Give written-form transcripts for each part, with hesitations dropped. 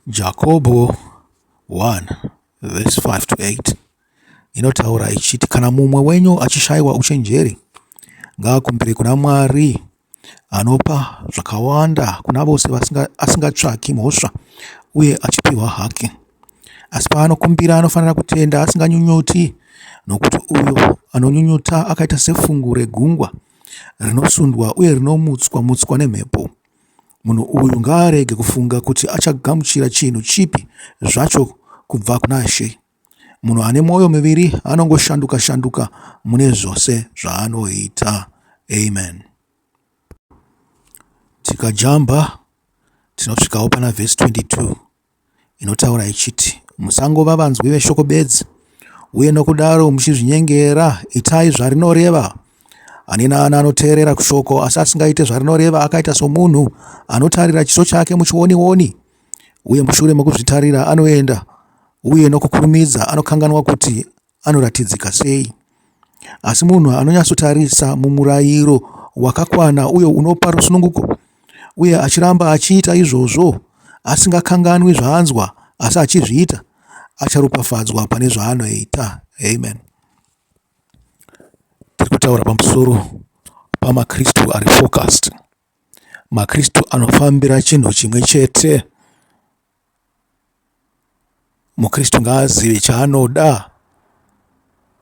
Jakobho 1 vhesi 5 to 8 inotaura ichiti, Kana mumwe wenyu achishayiwa uchenjeri, ngaakumbire kuna Mwari anopa zvakawanda kuna vose asingatsvaki mhosva uye achipiwa hake. Asi paanokumbira anofanira kutenda asinganyunyuti, nokuti uyo anonyunyuta akaita sefungu regungwa rinosundwa uye rinomutswa mutswa nemhepo. Munhu uyu ngaarege kufunga kuti achagamuchira chinhu chipi zvacho kubva kuna She. Munhu ane mwoyo miviri anongoshanduka shanduka mune zvose zvaanoita. Amen. Tikajamba tinosvikawo pana vhesi 22 inotaura ichiti, Musangova vanzwi veshoko bedzi, uye nokudaro muchizvinyengera, itai zvarinoreva. Ani naani anoteerera kushoko asi asingaite zvarinoreva akaita somunhu anotarira chiso chake muchionioni, uye mushure mokuzvitarira anoenda, uye nokukurumidza anokanganwa kuti anoratidzika sei. Asi munhu anonyatsotarisa mumurayiro wakakwana uyo unopa rusununguko, uye achiramba achiita izvozvo, asingakanganwi zvaanzwa asi achizviita, acharopafadzwa pane zvaanoita. Amen. Tiri kutaura pamusoro pamaKristu ari focused. MaKristu anofambira chinhu chimwe chete. MuKristu ngaazive chaanoda.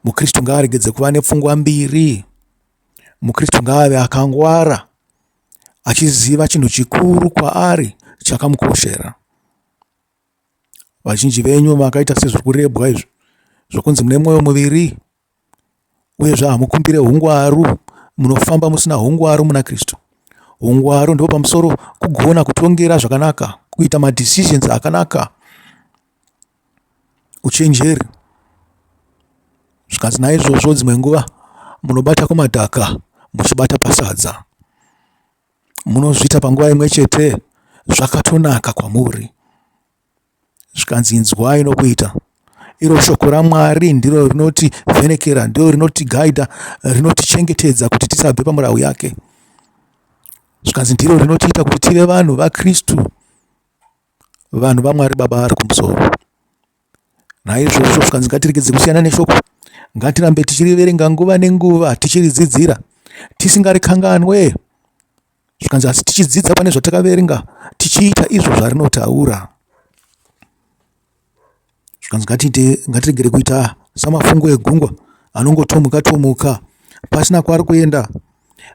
MuKristu ngaaregedze kuva nepfungwa mbiri. MuKristu ngaave akangwara achiziva chinhu chikuru kwaari chakamukoshera. Vazhinji venyu makaita sezviri kurebwa izvi zvokunzi mune mwoyo muviri uyezve hamukumbire ungwaru munofamba musina ungwaru muna Kristu. Ungwaru ndipo pamusoro kugona kutongera zvakanaka, kuita madecisions akanaka, uchenjeri. Zvikanzi naizvozvo dzimwe nguva munobata kumadhaka muchibata pasadza. Munozviita panguva imwe chete zvakatonaka kwamuri. Zvikanzi inzwai nokuita. Iro shoko raMwari ndiro rinotivhenekera, ndiro rinotigaidha, rinotichengetedza kuti tisabve pamurau yake. Zvikanzi ndiro rinotiita kuti tive vanhu vaKristu, vanhu vaMwari Baba ari kumusoro. Naizvozvo zvikanzi ngatiregedze kusiyana neshoko, ngatirambe tichiriverenga nguva nenguva, tichiridzidzira, tisingarikanganwe. Zvikanzi asi tichidzidza pane zvatakaverenga, tichiita izvo zvarinotaura. Zvikanzi ngatiite, ngatiregere kuita samafungu egungwa anongotomuka tomuka pasina kwaari kuenda,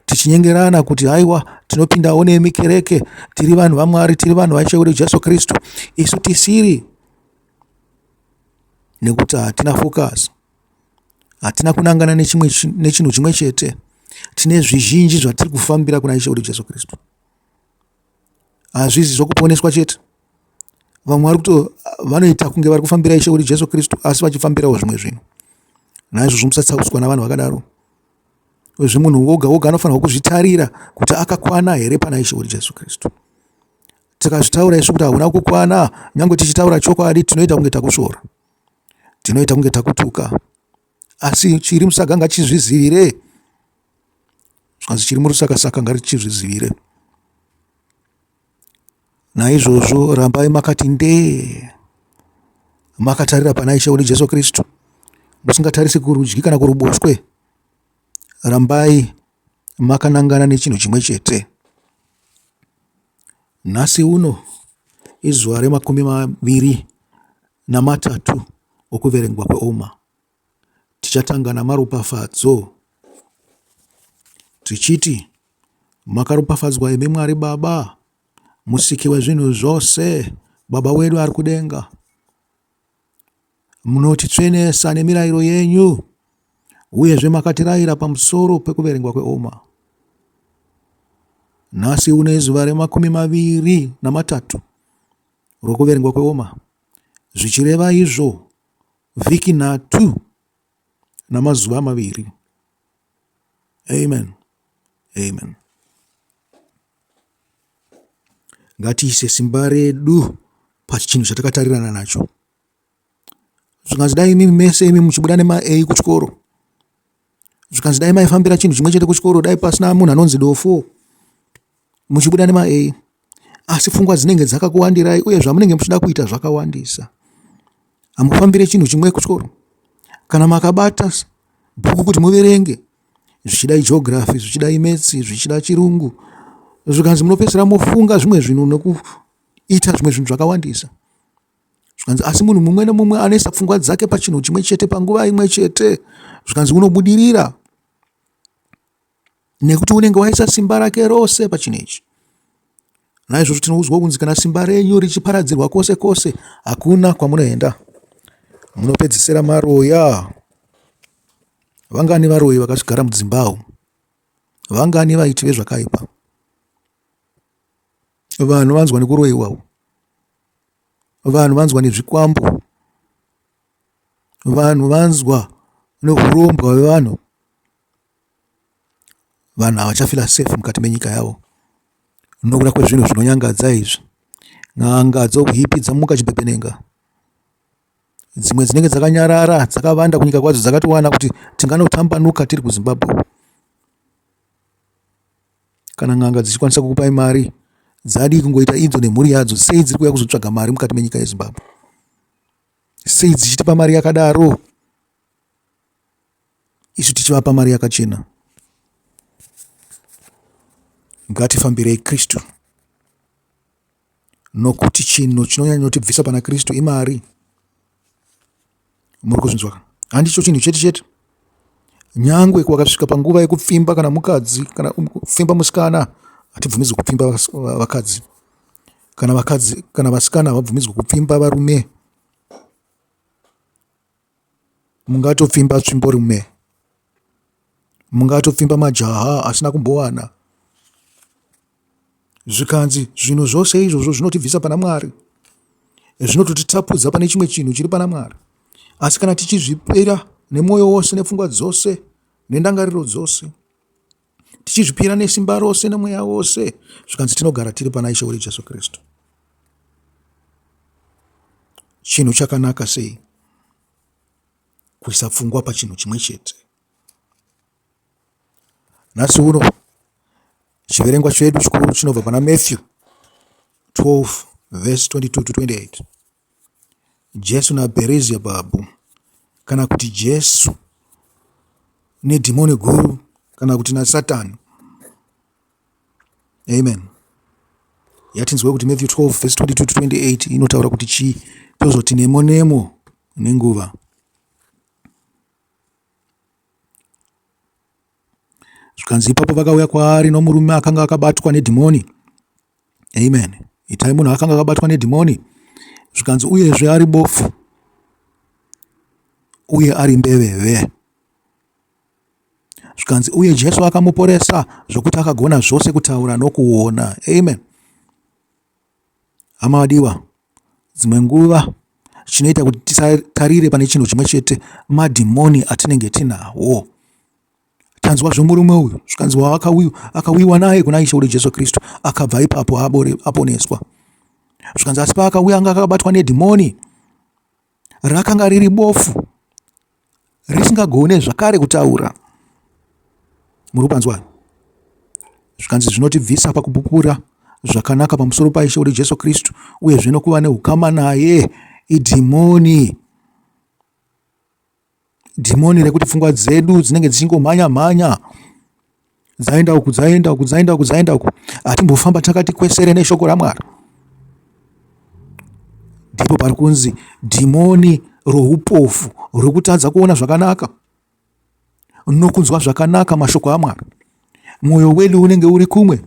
tichinyengerana kuti haiwa tinopindawo nemi kereke, tiri vanhu vaMwari, tiri vanhu vaIshe wedu Jesu Kristu, isu tisiri, nekuti hatina focus. Hatina kunangana nechimwe nechinhu chimwe chete. Tine zvizhinji zvatiri kufambira kuna Ishe wedu Jesu Kristu. Hazvizi zvokuponeswa chete. Vamwe vari kuto vanoita kunge vari kufambira Ishe wedu Jesu Kristu asi vachifambirawo zvimwe zvinhu. Naizvozvo musatsauswa navanhu vakadaro. Uyezve munhu woga woga anofanirwa kuzvitarira kuti akakwana here pana Ishe wedu Jesu Kristu. Tikazvitaura isu kuti hauna kukwana, nyange tichitaura chokwadi tinoita kunge takusvora. Tinoita kunge takutuka. Asi chiri musaga ngachizvizivire. Zvikanzi chiri murusakasaka ngachizvizivire. Naizvozvo rambai makati ndee, makatarira pana Ishe wedu Jesu Kristu, musingatarisi kurudyi kana kuruboshwe. Rambai makanangana nechinhu chimwe chete. Nhasi uno izuva remakumi maviri namatatu okuverengwa kweOma. Tichatanga namaropafadzo tichiti, Makaropafadzwa imi Mwari Baba, Musiki wezvinhu zvose, Baba wedu ari kudenga. Munotitsvenesa nemirayiro yenyu, uyezve makatirayira pamusoro pekuverengwa kweOma. Nhasi uno izuva remakumi maviri namatatu rokuverengwa kweOma, zvichireva izvo vhiki nhatu namazuva maviri. Amen. Amen. Ngatiise simba redu pachinhu chatakatarirana nacho. Zvikanzi dai imimi mese imi muchibuda nema-A kuchikoro. Zvikanzi dai maifambira chinhu chimwe chete kuchikoro, dai pasina munhu anonzi dofo. Muchibuda nema-A. Asi pfungwa dzinenge dzakakuwandirai uye zvamunenge muchida kuita zvakawandisa. Hamufambire chinhu chimwe kuchikoro. Kana makabata bhuku kuti muverenge, zvichida igeography, zvichida imaths, zvichida chirungu, zvikanzi munopedzisira mofunga zvimwe zvinhu nekuita zvimwe zvinhu zvakawandisa. Zvikanzi asi munhu mumwe nemumwe anoisa pfungwa dzake pachinhu chimwe chete panguva imwe chete, zvikanzi unobudirira nekuti unenge waisa simba rake rose pachinhu ichi. Naizvozvo tinoudzwa kunzi kana simba renyu richiparadzirwa kwose kwose, hakuna kwamunoenda, munopedzisira maroya. Vangani varoyi vakazvigara mudzimba umu? Vangani vaiti vezvakaipa? Vanhu vanzwa nekuroyiwa, vanhu vanzwa nezvikwambo, vanhu vanzwa nehurombwa hwevanhu. Vanhu havachafila safe mukati menyika yavo nokuda kwezvinhu zvinonyangadza izvi. N'anga dzohuipi dzamuka chibhebhenenga. Dzimwe dzinenge dzakanyarara dzakavanda kunyika kwadzo dzakatowana kuti tinganotambanuka tiri kuZimbabwe. Kana n'anga dzichikwanisa kukupai mari dzadii kungoita idzo nemhuri yadzo sei dziri kuuya kuzotsvaga mari mukati menyika yeZimbabwe? Sei dzichitipa mari yakadaro isu tichivapa mari yakachena? Ngatifambirei Kristu nokuti chinhu chinonyanyotibvisa pana Kristu imari. Muri kuzvinzwa ka? Handicho chinhu chete chete. Nyangwe wakasvika panguva yekupfimba kana mukadzi kana kupfimba musikana, hatibvumidzwi kupfimba vakadzi. Kana vakadzi kana vasikana havabvumidzwi kupfimba varume. Mungatopfimba tsvimborume, mungatopfimba majaha asina kumbowana. Zvikanzi zvinhu zvose izvozvo zvinotibvisa pana Mwari, zvinototitapudza pane chimwe chinhu chiri pana Mwari. Asi kana tichizvipira nemwoyo wose, nepfungwa dzose, nendangariro dzose, tichizvipira nesimba rose nemweya wose, zvikanzi tinogara tiri pana Ishe wedu Jesu Kristu. Chinhu chakanaka sei kuisa pfungwa pachinhu chimwe chete. Nhasi uno chiverengwa chedu chikuru chinobva pana Matthew 12 verse 22 to 28. Jesu naBherizebhabhu kana kuti Jesu nedhimoni guru kana kuti naSatani. Amen. Yatinzwe kuti Matthew 12 verse 22 to 28 inotaura kuti chii, tozoti nemo nemo nenguva. Zvikanzi ipapo vakauya kwaari nomurume akanga akabatwa nedhimoni. Amen. Itai munhu akanga akabatwa nedhimoni. Zvikanzi uyezve ari bofu uye ari mbeveve. Zvikanzi uye Jesu akamuporesa zvokuti akagona zvose kutaura nokuona. Amen. Hama vadiwa, dzimwe nguva chinoita kuti tisatarire pane chinhu chimwe chete madhimoni atinenge tinawo. Tanzwa zvemurume uyu, zvikanzi akauyiwa naye kuna Ishe wedu Jesu Kristu, akabva ipapo aponeswa. Zvikanzi asi paakauya anga akabatwa nedhimoni rakanga riri bofu risingagone zvakare kutaura. Muri kupanzwa? Zvikanzi zvinotibvisa pakupupura zvakanaka pamusoro paIshe wedu Jesu Kristu uyezve nokuva neukama naye idhimoni. Dhimoni rekuti pfungwa dzedu dzinenge dzichingomhanya mhanya dzaenda uku dzaenda uku dzaenda uku dzaenda uku, hatimbofamba takati kwesere neshoko raMwari. Ndipo pari kunzi dhimoni roupofu rwekutadza kuona zvakanaka nokunzwa zvakanaka mashoko aMwari. Mwoyo wedu unenge uri kumwe,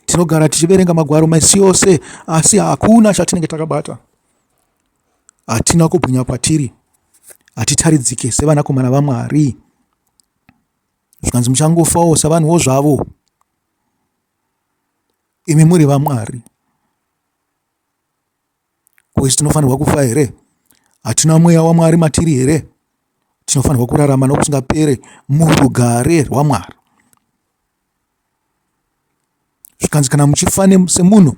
tinogara tichiverenga magwaro misi yose, asi hakuna chatinenge takabata. Hatina kubwinya kwatiri, hatitaridzike sevanakomana vaMwari. Zvikanzi muchangofawo savanhuwo zvavo, imi muri vaMwari. Ko isu tinofanirwa kufa here? Hatina mweya waMwari matiri here? Tinofanirwa kurarama nokusingapere murugare rwaMwari. Zvikanzi kana muchifa semunhu,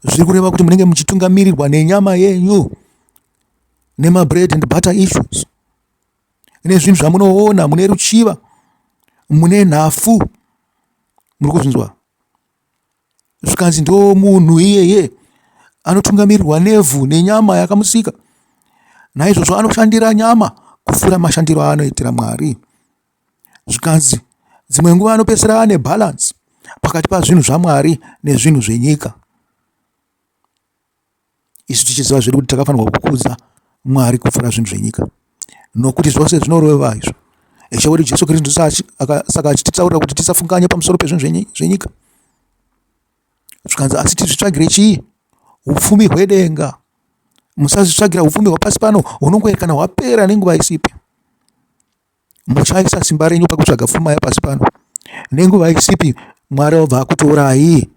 zviri kureva kuti munenge muchitungamirirwa nenyama yenyu, nemabread and butter issues, nezvinhu zvamunoona, mune ruchiva, mune nhafu. Muri kuzvinzwa? Zvikanzi ndo munhu iyeye anotungamirirwa nevhu nenyama yakamusika. Naizvozvo anoshandira nyama kupfuura mashandiro aanoitira Mwari. Zvikanzi dzimwe nguva anopedzisira ane balance pakati pazvinhu zvaMwari nezvinhu zvenyika. Isu tichiziva zvedu kuti takafanirwa kukudza Mwari kupfuura zvinhu zvenyika, nokuti zvose zvinoreva izvo. Ishe wedu Jesu Kristu saka achititaurira kuti tisafunganye pamusoro pezvinhu zvenyika. Zvikanzi asi tizvitsvagire chii? Upfumi hwedenga. Musazvitsvagira upfumi hwapasi pano hunongoerekana hwapera nenguva isipi. Muchaisa simba renyu pakutsvaga pfuma yapasi pano. Nenguva isipi Mwari obva akutorai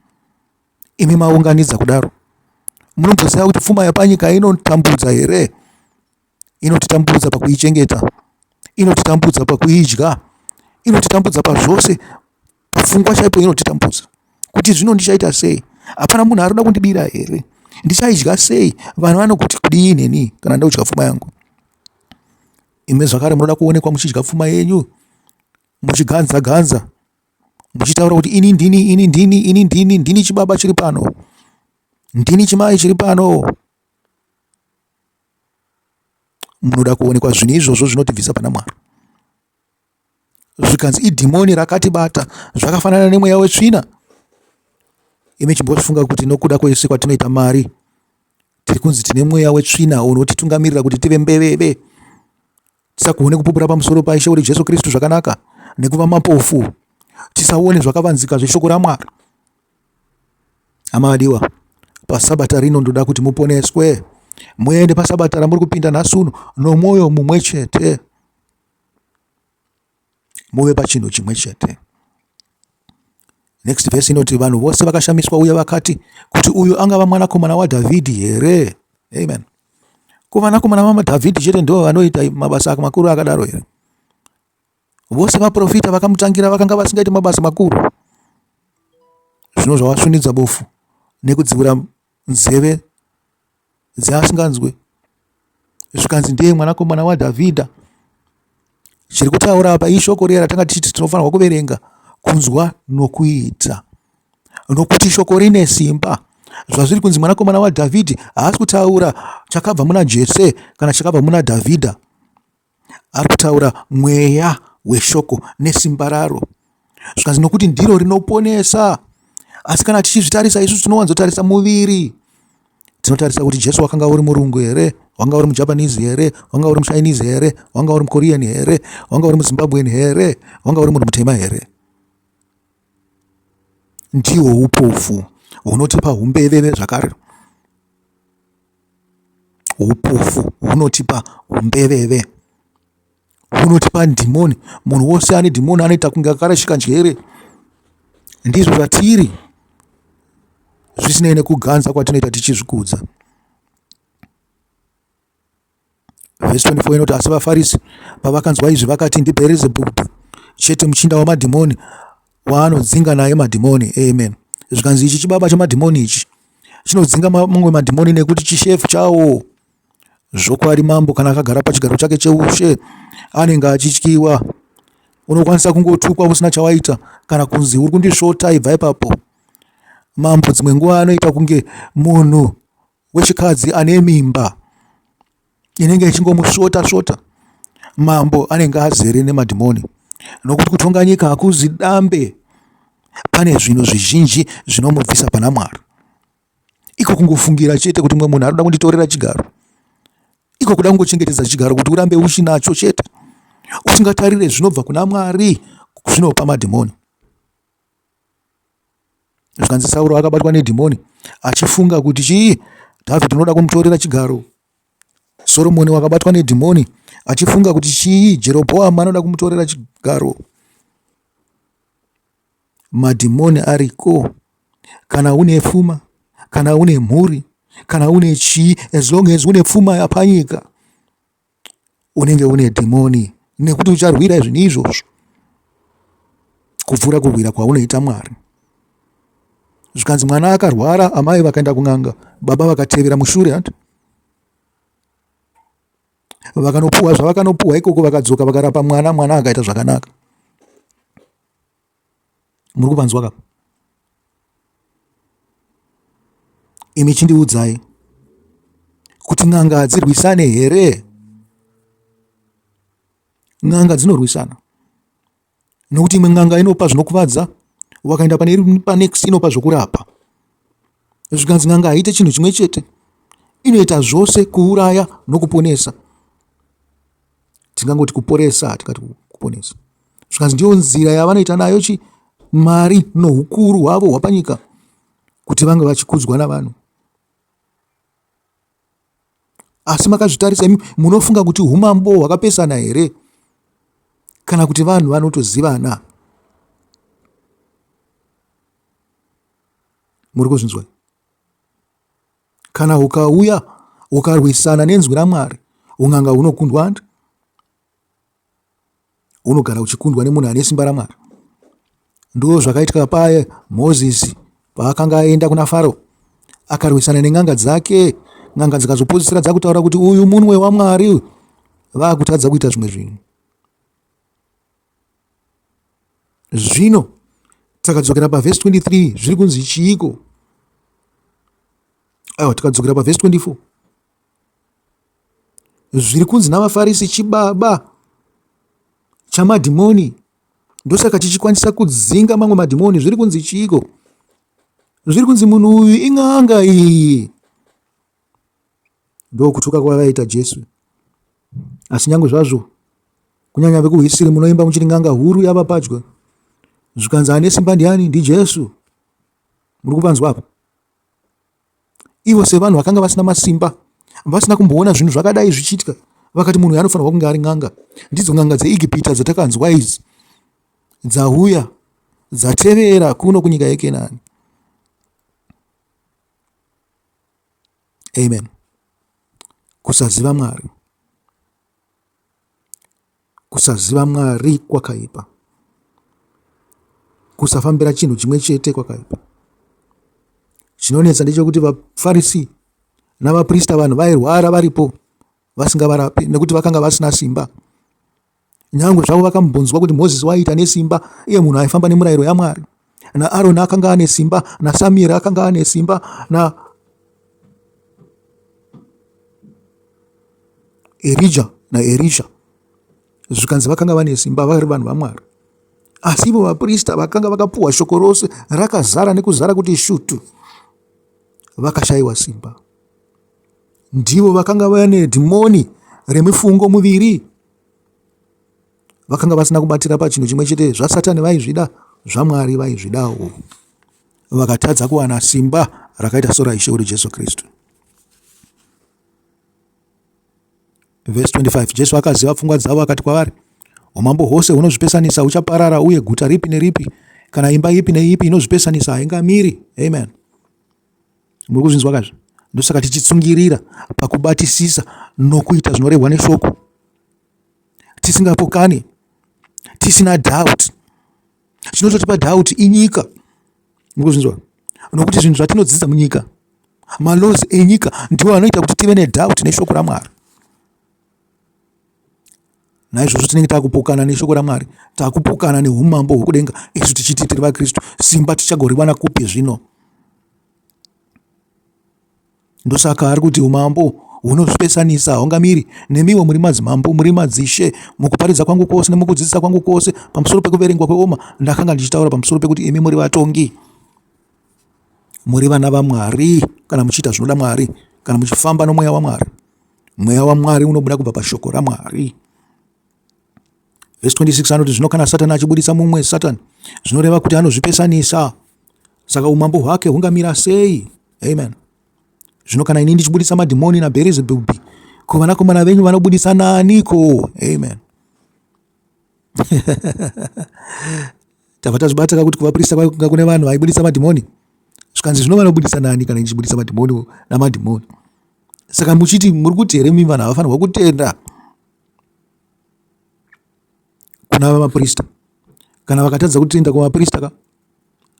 imi maunganidza kudaro. Munomboziva kuti pfuma yapanyika inotambudza here? Inotitambudza pakuichengeta, inotitambudza pakuidya, inotitambudza pazvose, pafungwa chaipo inotitambudza kuti zvino ndichaita sei? Hapana munhu ari kuda kundibira here? Ndichaidya sei? Vanhu vanokuti kudii neni kana ndodya pfuma yangu? Imi zvakare munoda kuonekwa muchidya pfuma yenyu muchiganza ganza muchitaura kuti ini ndini ini ndini ini ndini ndini chibaba chiri pano ndini chimai chiri pano. Munoda kuonekwa zvinhu izvozvo zvinotibvisa pana Mwari. Zvikanzi idhimoni rakatibata zvakafanana nemweya wetsvina. Imi chimbofunga kuti nokuda kwese kwatinoita mari tiri kunzi tine mweya wetsvina unotitungamirira kuti tive mbeveve tisagone kupupura pamusoro paIshe wedu Jesu Kristu zvakanaka nekuva mapofu tisaone zvakavanzika zveshoko raMwari. Hama vadiwa, pasabata rino ndoda kuti muponeswe muende pasabata ramuri kupinda nhasi uno nomwoyo mumwe chete muve pachinhu chimwe chete. Next verse inoti vanhu vose vakashamiswa uye vakati kuti uyu angava mwanakomana waDhavhidhi here? Amen. Ko vanakomana vaDhavhidhi chete ndivo vanoita mabasa makuru akadaro here? Vose vaprofita vakamutangira vakanga vasingaiti mabasa makuru. Zvino zvawasvinidza bofu nekudziura nzeve dzeasinganzwe zvikanzi ndiye mwanakomana waDhavhidha. Chiri kutaura apa ishoko riya ratanga tichiti tinofanirwa kuverenga, kunzwa nokuita, nokuti shoko rine simba. Zvazviri kunzi mwanakomana waDhavhidhi haasi kutaura chakabva muna Jese kana chakabva muna Dhavhidha. Ari kutaura mweya weshoko nesimba raro. Zvikanzi nokuti ndiro rinoponesa. Asi kana tichizvitarisa isusu tinowanzotarisa muviri. Tinotarisa kuti Jesu wakanga uri murungu here, wanga uri muJapanese here, wanga uri muChinese here, wanga uri muKorean here, wanga uri muZimbabwean here, wanga uri munhu mutema here. Ndihwo upofu hunotipa humbeveve zvakare. Hupofu hunotipa humbeveve, hunotipa dhimoni. Munhu wose ane dhimoni anoita kunge akarashika njere. Ndizvo zvatiri, zvisinei nekuganza kwatinoita tichizvikudza. Vhesi 24 inoti asi vaFarisi pavakanzwa izvi vakati ndiBheerizebhubhi chete muchinda wamadhimoni waanodzinga naye madhimoni. Amen. Zvikanzi ichi chibaba chemadhimoni ichi chinodzinga mamwe madhimoni nekuti chishefu chawo. Zvokwadi mambo kana akagara pachigaro chake cheushe anenge achityiwa. Unokwanisa kungotukwa usina chawaita kana kunzi uri kundisvota ibva ipapo. Mambo dzimwe nguva anoita kunge munhu wechikadzi ane mimba inenge ichingomusvota svota. Mambo anenge azere nemadhimoni nokuti kutonga nyika hakuzi dambe. Pane zvinhu zvizhinji zvinomubvisa pana Mwari. Iko kungofungira chete kuti mumwe munhu anoda kunditorera chigaro, iko kuda kungochengetedza chigaro kuti urambe uchinacho chete, usingatarire zvinobva kuna Mwari zvinopa madhimoni. Zvikanzi Sauro akabatwa nedhimoni achifunga kuti chii Dhavhidhi unoda kumutorera chigaro. Soromoni wakabatwa nedhimoni achifunga kuti chii Jerobhoamu anoda kumutorera chigaro. Madhimoni ariko kana une pfuma, kana une mhuri, kana une chii, as long as une pfuma yapanyika unenge une dhimoni nekuti ucharwira zvinhu izvozvo kupfuura kurwira kwaunoita Mwari. Zvikanzi mwana akarwara, amai vakaenda kun'anga, baba vakatevera mushure hanti vakanopuhwa zvavakanopuhwa ikoko, vakadzoka vakarapa mwana, mwana akaita zvakanaka. Muri kupanzwa ka? Imi chindiudzai kuti n'anga hadzirwisane here? N'anga dzinorwisana nokuti imwe n'anga inopa zvinokuvadza, wakaenda pane panext inopa zvokurapa. Zvikanzi n'anga haiite chinhu chimwe chete, inoita zvose kuuraya nokuponesa. Tingangoti kuporesa, hatingati kuponesa. Zvikanzi ndiyo nzira yavanoita nayo chi mari nohukuru hwavo hwapanyika kuti vange vachikudzwa navanhu. Asi makazvitarisa imi munofunga kuti umambo hwakapesana here kana kuti vanhu vanotozivana? Muri kuzvinzwa? Kana ukauya ukarwisana nenzwi raMwari, un'anga hunokundwa handi? Unogara uchikundwa nemunhu ane simba raMwari. Ndo zvakaitika paye Mozisi paakanga aenda kuna Faro akarwisana nen'anga dzake. N'anga dzikazopedzisira dzakutaura kuti uyu munwe waMwari, vakutadza kuita zvimwe zvinhu. Zvino takadzokera pavhesi 23 zviri kunzi chiiko? Aiwa, tikadzokera pavhesi 24 zviri kunzi navaFarisi chibaba chamadhimoni, ndosaka chichikwanisa kudzinga mamwe madhimoni. Zviri kunzi chiiko? Zviri kunzi munhu uyu in'anga iyi. Ndokutuka kwavaita Jesu. Asi nyange zvazvo kunyanya vekuhwisiri munoimba muchiri n'anga huru yava padyo, zvikanzi ane simba ndiani? NdiJesu. Muri kupanzwa apa? Ivo sevanhu vakanga vasina masimba, vasina kumboona zvinhu zvakadai zvichiitika, vakati munhu uyu anofanirwa kunge ari n'anga. Ndidzo n'anga dzeEgipita dzatakanzwa idzi, dzauya dzatevera kuno kunyika yeKenani. Amen. Kusaziva Mwari. Kusaziva Mwari kwakaipa. Kusafambira chinhu chimwe chete kwakaipa. Chinonetsa ndechekuti vaFarisi navaprista vanhu vairwara varipo vasingavarapi nekuti vakanga vasina simba. Nyangwe zvavo vakambonzwa kuti Mozisi waiita nesimba, iye munhu aifamba nemurayiro yaMwari. NaAroni akanga ane simba, naSamueri akanga ane simba, na Erija naErisha zvikanzi vakanga vane simba vari vanhu vaMwari. Asi ivo vaprista vakanga vakapuhwa shoko rose rakazara nekuzara kuti shutu, vakashayiwa simba. Ndivo vakanga vane dhimoni remifungo muviri, vakanga vasina kubatira pachinhu chimwe chete. ZvaSatani vaizvida, zvaMwari vaizvidawo. Vakatadza kuwana simba rakaita soraIshe wedu Jesu Kristu. Vhesi 25, Jesu akaziva pfungwa dzavo akati kwavari, Umambo hwose hunozvipesanisa huchaparara, uye guta ripi neripi kana imba ipi neipi inozvipesanisa haingamiri. Amen. Muri kuzvinzwa kazve? Ndosaka tichitsungirira pakubatisisa nokuita zvinorehwa neshoko, tisingapokani, tisina doubt. Chinototipa doubt inyika. Muri kuzvinzwa? Nokuti zvinhu zvatinodzidza munyika, malaws enyika ndiwo anoita kuti tive nedoubt neshoko raMwari. Naizvozvo tinenge takupokana neshoko raMwari, takupokana neumambo hwokudenga, isu tichiti tiri vaKristu. Simba tichagoriwana kupi zvino? Ndosaka ari kuti umambo hunozvipesanisa haungamiri. Nemiwo muri madzimambo, muri madzishe. Mukuparidza kwangu kwose nemukudzidzisa kwangu kwose pamusoro pekuverengwa kweoma, ndakanga ndichitaura pamusoro pekuti imi muri vatongi. Muri vana vaMwari kana muchiita zvinoda Mwari, kana muchifamba nomweya waMwari. Mweya waMwari unobuda kubva pashoko raMwari. Vhesi 26 anoti zvino kana Satani achibudisa mumwe Satani, zvinoreva kuti anozvipesanisa. Saka umambo hwake hungamira sei? Amen. Zvino kana ini ndichibudisa madhimoni naBherizebhubhi, ko vanakomana venyu vanobudisa naaniko? Amen. Tabva tazvibata ka kuti kuvaprista kwanga kune vanhu vaibudisa madhimoni. Zvikanzi zvino vanobudisa nani kana ndichibudisa madhimoni namadhimoni? Saka muchiti muri kuti here mimi vanhu havafanirwa kutenda kuna vamaprista? Kana vakatadza kutenda kumaprista ka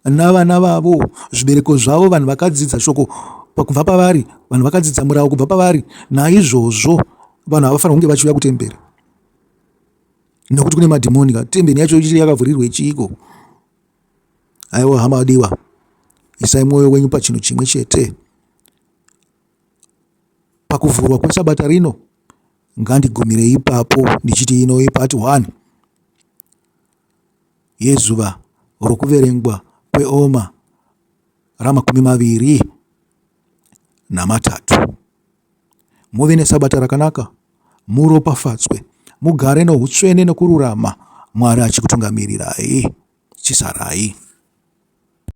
navana vavo, zvibereko zvavo, vanhu vakadzidza shoko kubva pavari, vanhu vakadzidza murau kubva pavari. Naizvozvo vanhu havafanirwa kunge vachiuya kutemberi nekuti kune madhimoni ka. Temberi yacho ichiri yakavhurirwe chiiko? Aiwa hama adiwa, isai mwoyo wenyu pachinhu chimwe chete. Pakuvhurwa kwesabata rino ngandigumire ipapo ndichiti ino ipart 1 yezuva rokuverengwa kweoma ramakumi 23. Muve nesabata rakanaka, muropafadzwe, mugare noutsvene nokururama, Mwari achikutungamirirai. Chisarai.